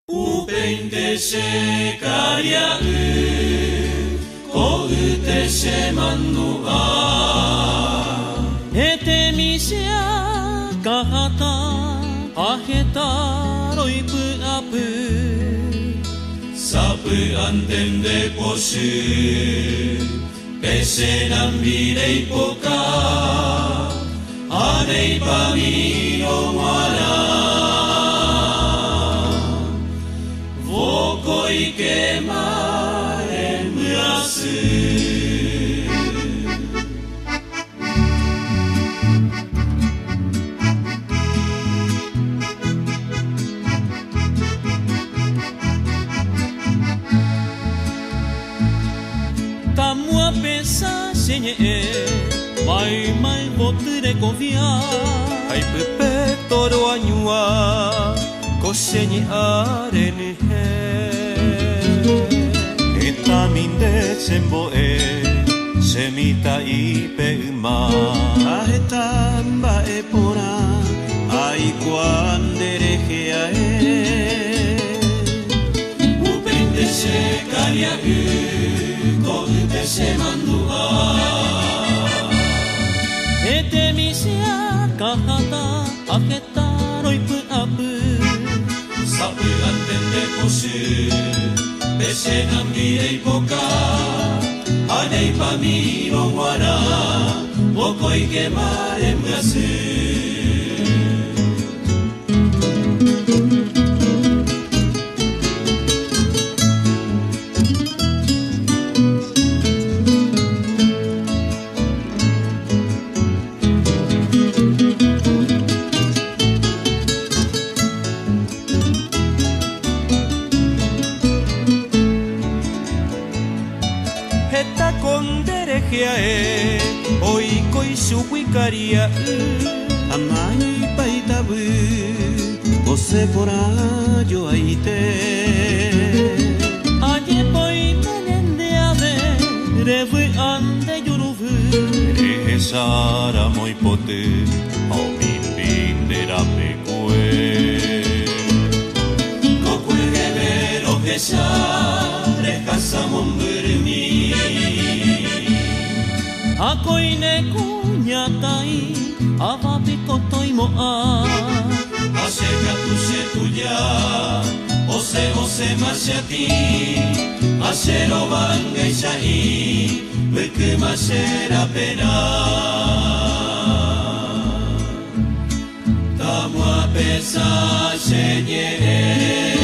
Upéinte che karia'y, ko'ýte che mandu'a. Hetemi che akãhatã ha heta roipy'apy. Sapy'ánte nde pochy, pe che nambi reipoka, ha reipamírõ g̃uarã. Vokoikéma rembyasy. Tamo apesa che ñe'ẽ mayma yvoty rekovia. Ha ipype toro añua ko che ñe'ã renyhẽ. Hetami nde chembo'e che mitã'ípe yma. Ha heta mba'e porã aikuaa nde rehe ae. Upéinte che karia'y, ko'ýte che mandu'a. Hetemi che akãhatã ha heta roipy'apy. Sapy'ánte nde pochy, pe che nambi reipoka, ha reipamírõ g̃uarã vokóikema rembyasy. Heta ko nde rehe ae oiko ichugui karia'y. Amaña itavy osẽ porã joaite. Ajépa oiméne nde ave revy'a nde juruvy. Rehecháramo ipoty ha omimbi nde rapekue. Kokueheve rohecha rehasa mombyrymi. Akói ne kuñataĩ ava piko toimo'ã. Ha che katu che tuja, osẽ osẽma che atĩ, ha che rovangaicha'i mbykýma che raperã. Tamo apesa che ñe'ẽ.